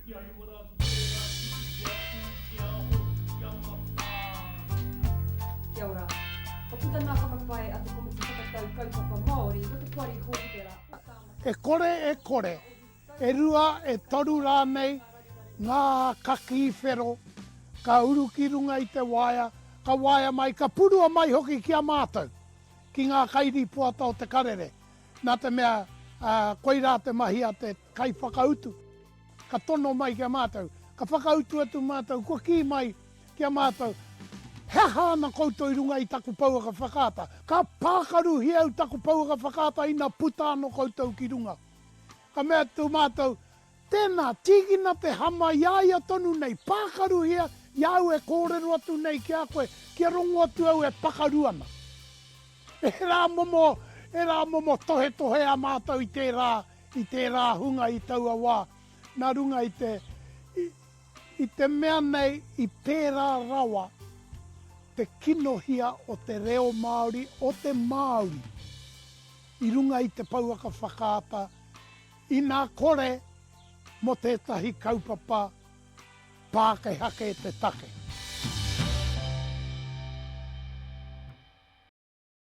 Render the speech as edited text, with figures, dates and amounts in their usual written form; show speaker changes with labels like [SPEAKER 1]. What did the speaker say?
[SPEAKER 1] Kia iwa rā ki tērā tiki, kia tū, kia aho, kia mataara.
[SPEAKER 2] Kia ora. Kua puta ngā whakapae a te Komiti Whakatau Kaupapa Māori mo te Poari Hōtipera o Tāmaki.
[SPEAKER 3] E kore e kore, e rua, e toru rānei ngā kakī whero ka uru ki runga i te waea, ka waea mai, ka purua mai hoki ki a mātou, ki ngā kairīpoata o Te Karere, nā te mea koirā te mahi a te kaiwhakautu. Ka tono mai ki a mātou, ka whakautu atu mātou, kua kī mai ki a mātou, He aha ana koutou i runga i taku pouaka whakaata? Ka pākaruhia au taku pouaka whakaata ina puta ano koutou ki runga. Ka mea atu mātou, Tēnā, tīkina te hama i a ia tonu nei, pākaruhia i a au e kōrero atu nei ki a koe, kia rongo atu au e pakaru ana. Ērā momo, ērā momo tohetohe a mātou i tērā, i tērā hunga i taua wā, nā runga i te, i, i te mea nei i pērā rawa te kinohia o te reo Māori, o te Māori i runga i te pouaka whakaata, inā kore mō tētahi kaupapa Pākehā kē te take.